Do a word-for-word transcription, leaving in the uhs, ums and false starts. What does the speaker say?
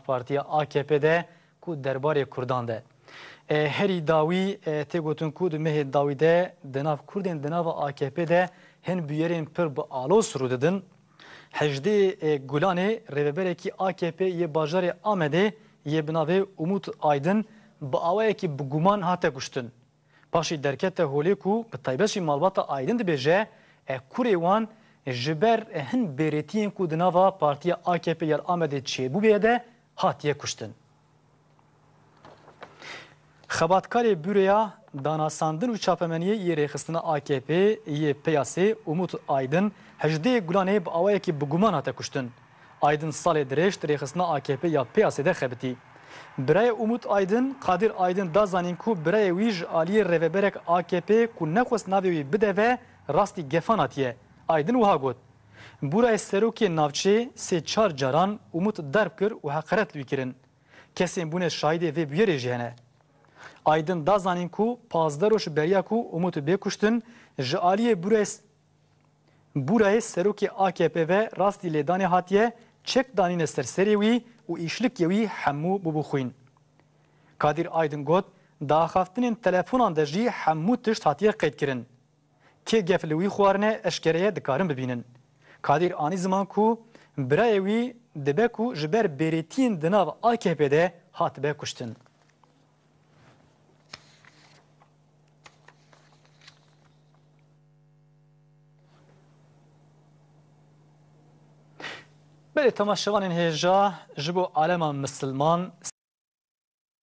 partiya A K P de ku derbarê Kurdan de. E, herî dawî, e, tê gotin ku di mehê dawî de di nav Kurdên di nava A K P de hin bûyerên pir bi aloz rû didin. Hejdê Gulanê rêveberekî A K P yê bajarê Amedê yê bi navê Umut Aydin bi awayekî bi guman hate kuştin. Paşî derkete holê ku bi taybet jî malbata Aydin dibêje, e, kurê wan ji ber hin bêrêtiyên ku di nava partiya A K P ya Amedê çêbûbûye de hatiye kuştin. Xebatkarê Bureya Danasandin û Çapemeniyê yê Rêxistina A K P yê Peyasê Umut Aydin hejdê Gulanê bi awayekî bi guman hate kuştin. Aydin salê dirêj di rêxistina A K P ya Peyasê de xebitî. Birayê Umut Aydin, Kadir Aydin da zanîn ku birayê wî ji aliyê rêveberek A K P ku nexwest navê wî bide ve rastî gefan hatiye. Aydin wiha got, Burayê serokê navçê sê çar caran Umut darb kir û heqeret li wî kirin. Kesên bûne şahidê vê bûyerê jî hene. Aydin da zanîn ku pazdeh roj beriya ku Umut bê kuştin, ji aliyê Burayê, Burayê serokê A K P ve rastî lêdanê hatiye, çek danîne ser serê wî û îşlikê wî hemû bûbû xwîn. Kadir Aydin got, di axaftinên telefonan de jî hemû tişt hatiye qeydkirin. Kê gef li wî xwarine eşkere ye dikarin bibînin. Kadir anî ziman ku birayê wî dibe ku ji ber bêrêtiyên di nav A K P de hatibe kuştin. Belê temaşevanên hêja, ji bo alema misilman